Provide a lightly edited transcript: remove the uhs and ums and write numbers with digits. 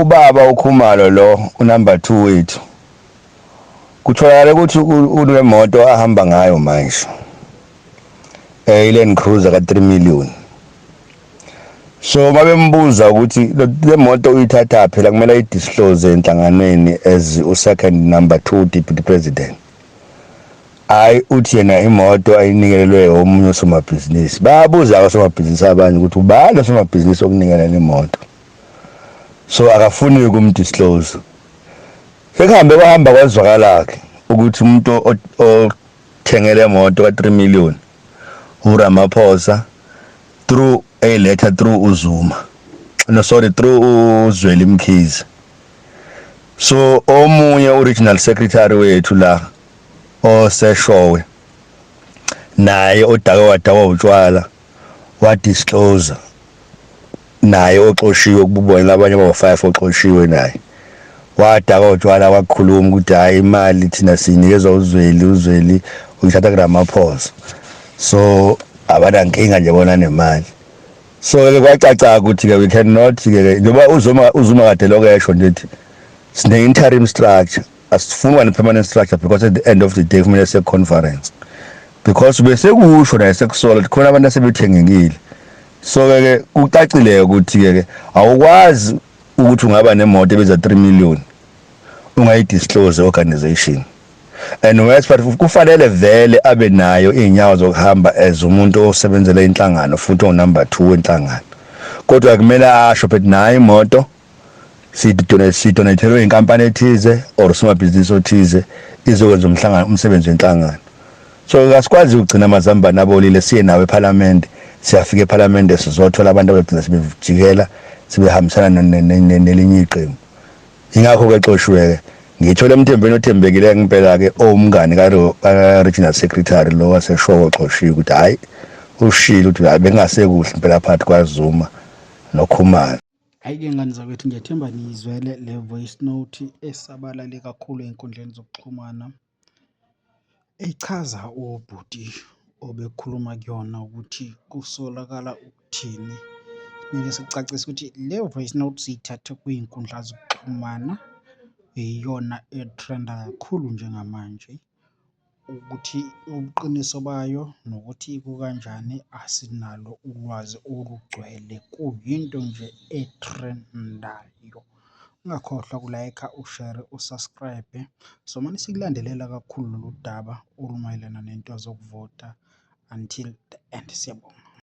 Ubaba uKhumalo lo unumber 2 wethu kutholakala ukuthi unemoto ahamba ngayo manje, i-Land Cruiser ka 3 million. So mabembuza ukuthi le moto uyithatha, phela kumele ayidisclose enhlanganweni as u-second number 2 deputy president. Hayi, uthi yena imoto ayinikelelwe omunye usomabhizinisi. Bayabuza osomabhizinisi abanye ukuthi ubani osomabhizinisi okunikelela imoto, so akafuni ukumdisclose. Sekuhambe kwahamba, kwazwakala-ke ukuthi umuntu othengele imoto ka-3 million uRamaphosa through a letter through uZuma, no, sorry, through uZweli Mkhize. So omunye original secretary wethu la oseshowe naye odake wadakwa utshwala wadisclose naye, oxoshiwe kubona labanye abawu-5 oxoshiwe, naye wadakwa utshwala, wakhuluma ukuthi hayi, imali thina siyinikezwa uZweli, uZweli uyithatha kuRamaphosa, so abanankinga nje bona nemali. So ke kwacaca ukuthi ke we cannot ke, njengoba uZuma kade lokho esho nje ukuthi sine interim structure, asifuni ne permanent structure, because at the end of the day kumele siye conference, because bese kusho naye sekusola ukuthi khona abantu asebethengekile. So ke kucacile ukuthi ke awukwazi ukuthi ungaba nemoto ebiza 3 million ungayidisclose organization. And wes but kufanele vele abe nayo inyawo zokuhamba as umuntu osebenzela inhlangano futhi onumber 2 wenhlangano, kodwa kumele asho phethi nayo imoto sidonathelwe inkampani ethize or somabhizinisi othize izokwenza umhlangano, umsebenzi wenhlangano. So asikwazi ukugcina amazambane abolile siye nawo eParliament. Siyafika eParliament, sizothola abantu abagcina sebejikela, sebehambisana nelinye iqembu. Ingakho ke xoshiwe. Ke ngithole emthembeni othembekile ngempela ke, owumngani ka regional secretary lo waseshowo oxoshiwe, ukuthi hayi, ushilo ukuthi hayi, bengasekuhle impela phakathi kwaZuma noKhumalo. Hhayi-ke ngane zakwethu, ngiyathemba niyizwele le voice note esabalale kakhulu ey'nkundleni zokuxhumana, echaza ubhuti obekhuluma kuyona ukuthi kusolakala ukuthini. Kumele sikucacise ukuthi le voice note siyithathe kwiy'nkundla zokuxhumana, iyona e-trend-a kakhulu njengamanje. Ukuthi ubuqiniso bayo nokuthi kukanjani asinalo ulwazi olugcwele, kuyinto nje e-trend-ayo. Ungakhohlwa uku-like-a, ushere, usubscribe-e. Somane sikulandelela kakhulu lolu daba olumayelana nento zokuvota until the end. Siyabonga.